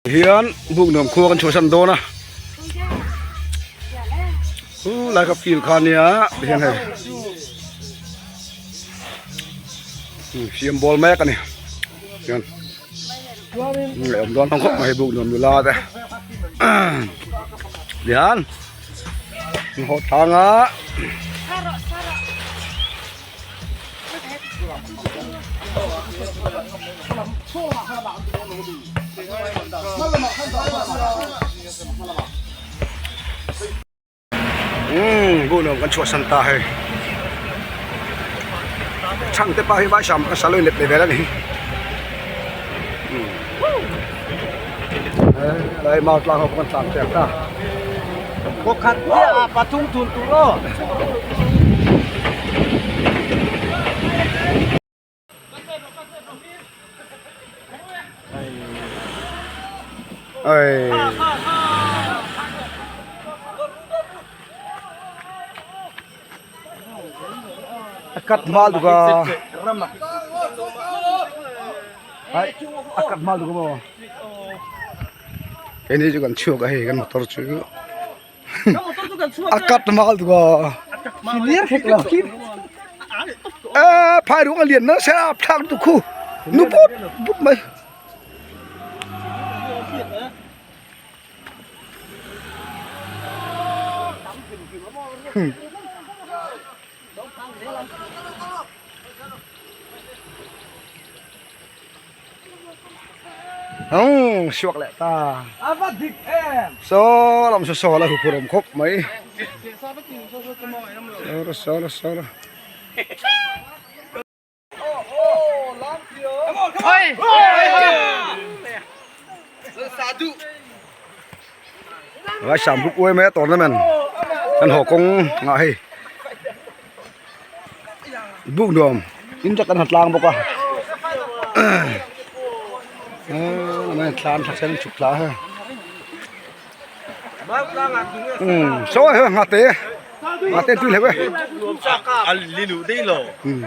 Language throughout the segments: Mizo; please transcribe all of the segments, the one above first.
Hian buk nuam khua kan chhuahsan dawn a chu lai kha field kha ania tihian hei siam bawl mek ani hian leh awm dawn khawp mai buk nuam nula te tihian an haw tlang a. Umm buh nuam kan chhuahsan ta hei chhangte pa hi vaisam ka sa lawih let leh vel a ni umm helai mau tlang ho pawh kan tlan tep ta. Pakhat chiah ah pathum thun tur aw. Oi. A cut mal duka. Ai, a cut mal duka mo. Keini chu kan chhuak a hei kan motor chu a cut mal tuk a e phai ruang a lian nasa a thlak lutuk khu nu but but mai. Umm suak leh ta. A va dik em. Saw lam saw saw la huphurh awm khawp mai. Saw saw saw. Vai sam buk uai mai a tournament kan haw kawng ngah hei. Buk nuam in tak an ha tlang bawk a aaa tlan tha sen chhuk thla a umm saw hei nghate nghate tui hleuh e umm.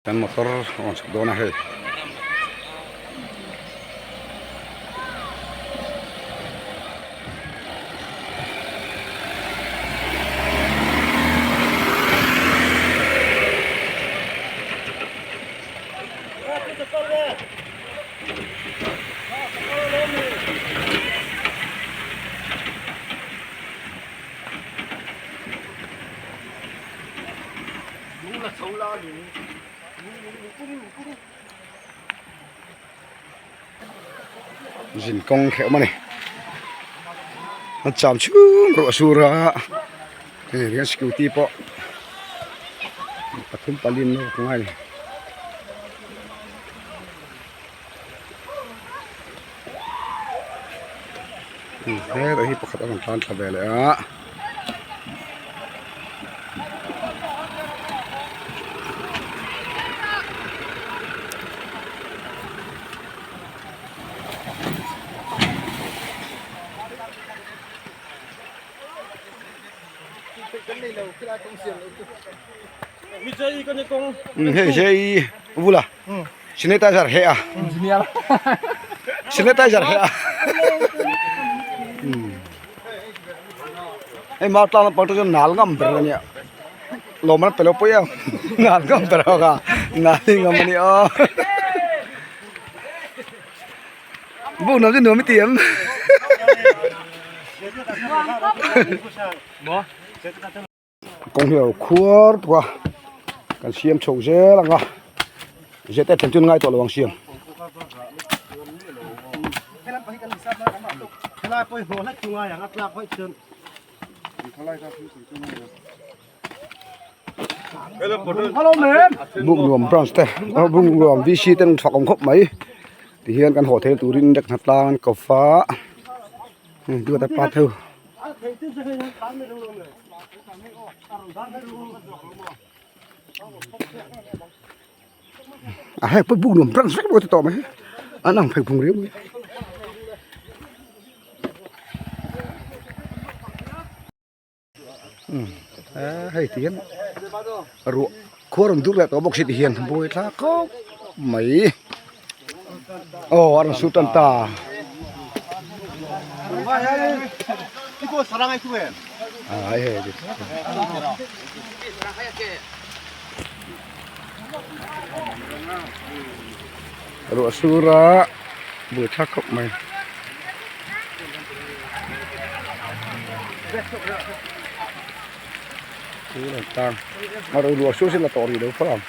Kan motor a rawn chhuk dawn a hei. Zin kawng hreh awm a ni a cham chhung ruah a sur a hei hian scooty pawh pathum pali an lo ngai a ni. Hetah hi pakhat a rawn tlan thla ve leh a. Hei hei vula. Sanitizer heh a sanitizer heh a hei mau tlang lampang te chuan nal ngam ber ania lawm an pe lo pawih ang nal ngam ber ang a nal hi ngam ania aw buk nuam chu nuam i ti em Kawng hi a lo khuar tuk a kan siam chho zel ang a zet e thlen chu ngai tawh lo ang siam. Buknuam branch te Buknuam VC te an fak awm khawp mai tihian kan haw theih turin deck hnatlang an ko va duat a pa theuh. A hei pawh buk nuam branch vek maw ti tawh mai an ang phei phung riau mai. Umm hei ti hian ruah khua rawn dur leh tawh bawk si ti hian buai thlak khawp mai aw a rawn su tan ta. Ruah sur a buai thlak khawp mai. Tang a ruah sur sin la tawh rih lo phawt ang.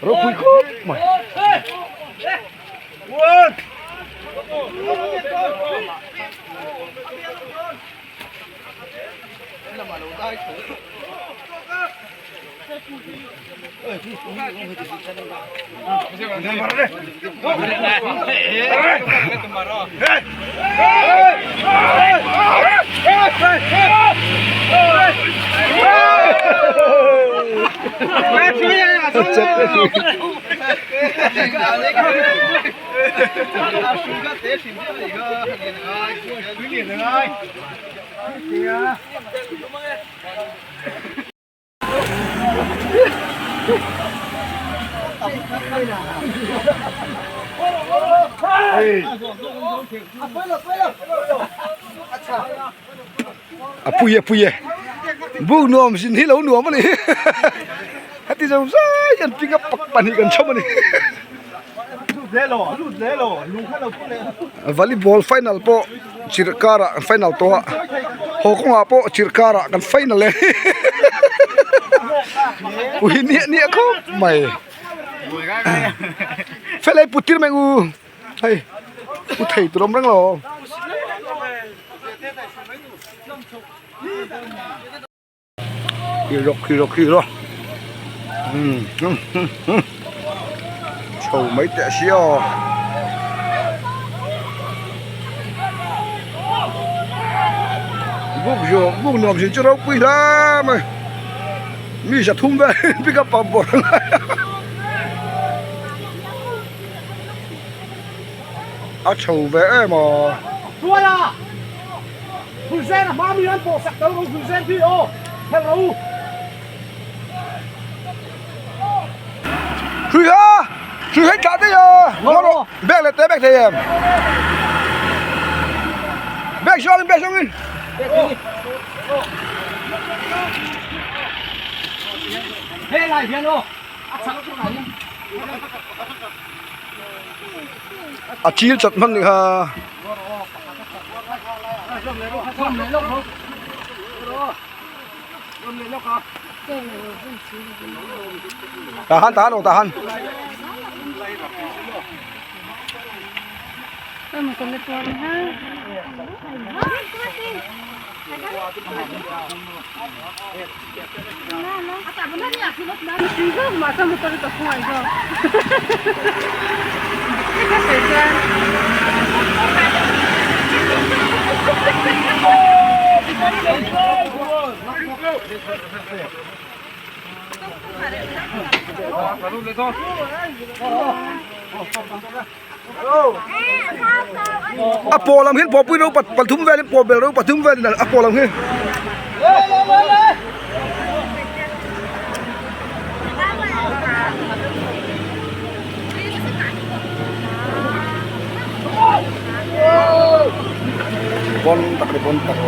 Ropui khawp mai. A pui a pui e buk nuam zin hi lo nuam a ni heti zo zai hian pick up pahnih kan chhawm a ni volleyball final pawh chirh karah an final tawh a haw kawngah pawh chirh karah kan final e ui niah niah khawp mai felai put tir mai u hei pu thei tur awm reng lo. Khi rawk khi rawk khi rawk chho mai teh si aw buk zawh buk nuam zin chu ropui hle mai mi za thum vel pick up a bawrh a chho ve em aw. Hmulzen a hma mi an pawh sak tel ro hmulzen khi aw helh ro u. Hrui ha hrui hei tlah daih a ngaw rawh bag leh teh bag thei em bag zawng in bag zawng in. Helai hian aw a chak chungah hian. A chil chat hman ni kha. Tahan tahan aw tahan. A pawl ang hian pawhpui ro pathum velin pawl bel ro pathum velin a pawl ang hi. Bon tak ni bon tak.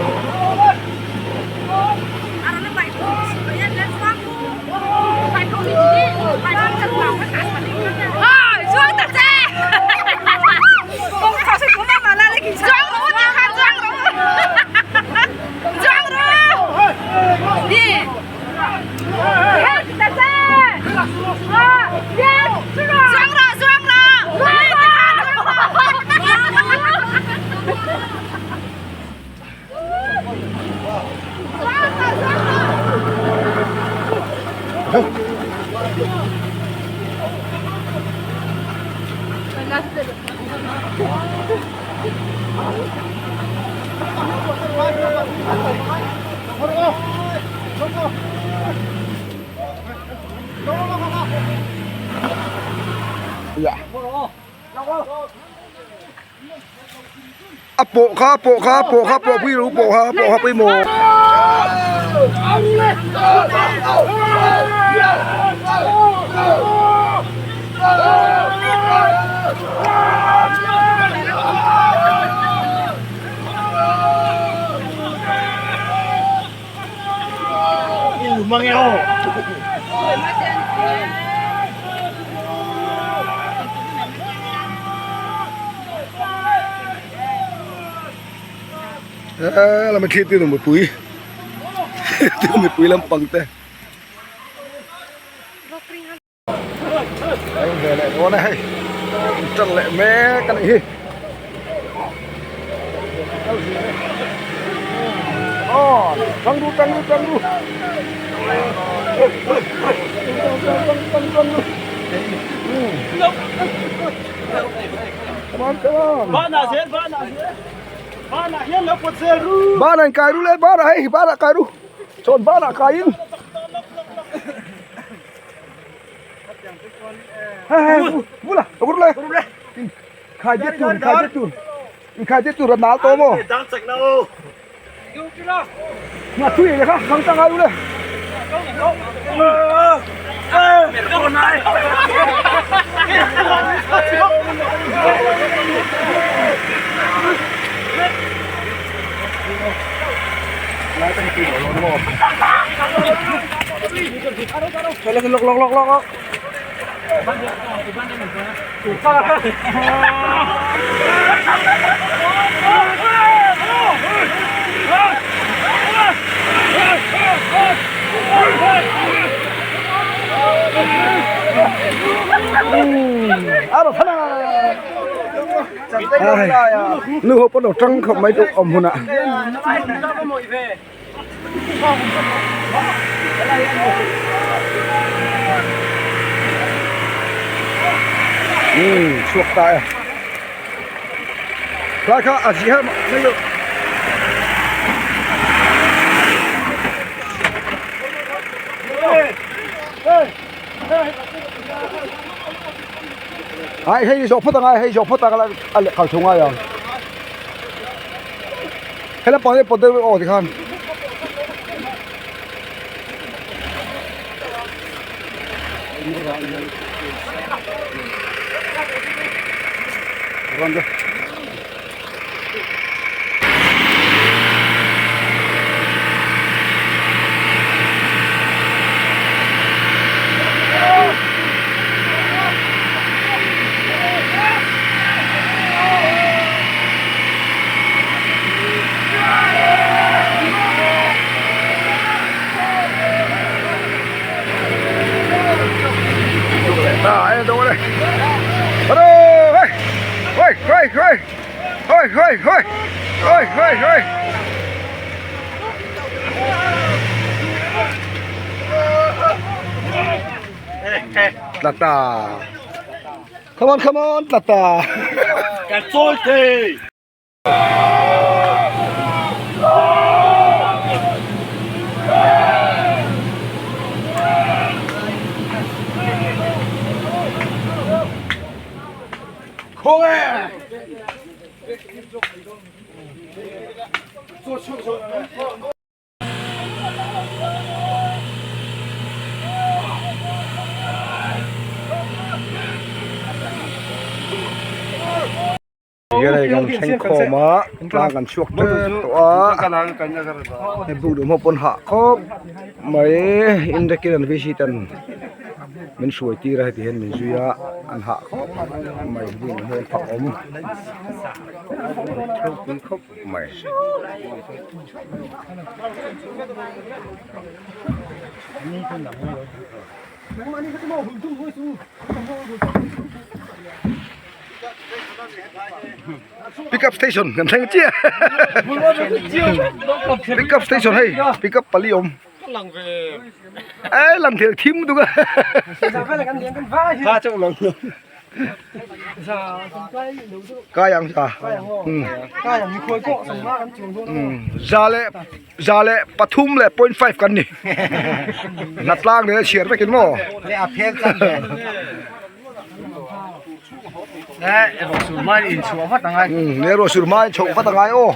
A pawh kha a pawh kha a pawh kha pawh pui ru pawh kha pawh kha pawimawh. Eee lama thlir tir mipui tir mipui lampang te eng ve leh dawn e hei in tan leh mek a nih hi aw tang ru tang ru tang ru tang tang ru Come on, come on. Bana zel, bana zel. Bana hian lo pawt zel ru. Bana in kai ru le, bana hei, bana kai ru. Chuan bana kai in. Hei hei, bula, bur le. Khai det tur, khai det tur. Khai det tur nal to mo. Dang chak na o. Nga thui le kha, khang tang ai ru le. Nu ho pawh lo tang khawp mai chu awm hunah. Umm chhuak ta e tlai kha a zih hem mai lo ai hei zawh phawt angai hei zawh phawt a a leh kal chho ngai ang. Hela pang hi pawt deuh aw tikhan. Ron deuh. Tata. Come on, come on, Tata. Kan chawi thei. Hian hei kan thleng khawm a tlang kan chhuak tep tawh a hei buk duh hma pawn hah khawp mai inrekin an visit an min hruai tir a heti hian min zui a an hah khawp mai buk duh hma an fak awm ropui khawp mai. Pick up station kan thleng chiah pick up station hei pick up pali awm ei lang thei thim duk a kai ang za za leh za leh pathum leh point five kan ni hnatlang nen a chhiar vekin maw. Ne ruah sur hma in chhoh vat angai aw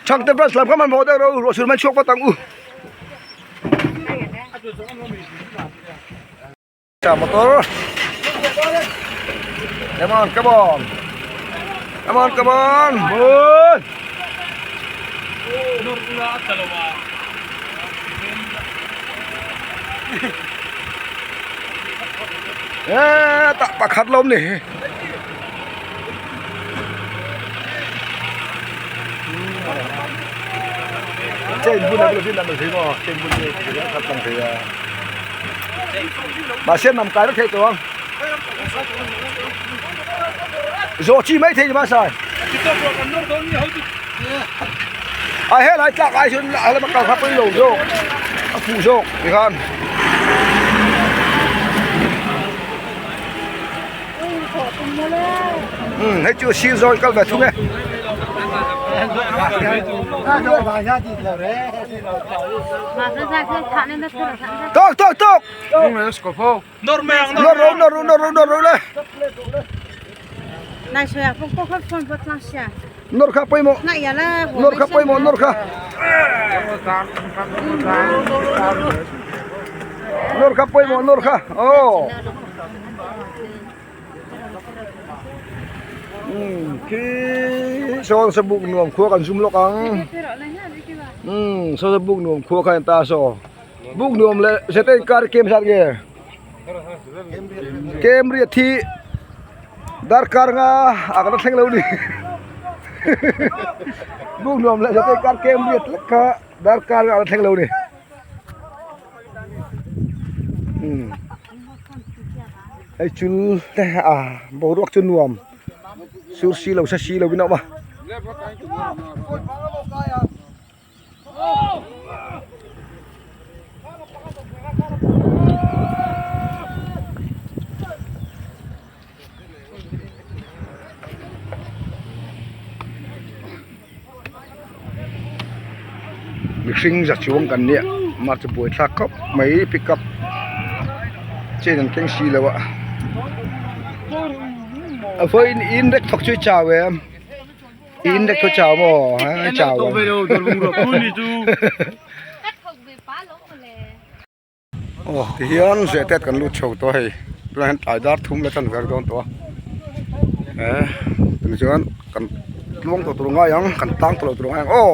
Chhangte branch lam kha hmanhmawh deuh rawh u ruah sur hma in chhuak vat ang u. Motor come on come on come on come on boy e tah pakhat lo awm ni chain bun a lovin a thei maw chain bun te khat lang thei a mahse nam kai vek thei tawh ang zawh chi mai thei ni mahse a helai tlak ai chuan a lama kal kha pawi lo zawk a fuh zawk tikhan. Umm hei chu sir zawn kal ve thung e. Tok tok tok. Nor ro nor ro nor ro nor ro le. Nor kha pawimawh. Nor kha pawimawh nor kha. Nor kha pawimawh nor kha. Aw. Umm khi sawn sabuk nuam khua kan zum lawk ang. Umm saw sabuk nuam khua kha en ta saw. Buk nuam leh zete inkar kem zat nge. Kem riat hi darkar nga a kan la thleng lo ni buk nuam leh zete inkar kem riat lek kha darkar nga a la thleng lo ni umm hei chul te a boruak chu nuam sur si lo sa si lo in a awm a. Mihring za chuang kan nia mah chu buaithlak khawp mai pickup chain an keng si lo a a vawiin in rek thawk chu i chau em. In rek thu chau maw ha chau ang. Aw tihian zehtet kan lut chho tawh hei tunah hian tlai dar thum la chan ver dawn tawh a eh tunah chuan kan tluang tawh tur ngai ang kan tang tawh loh tur ngai ang aw.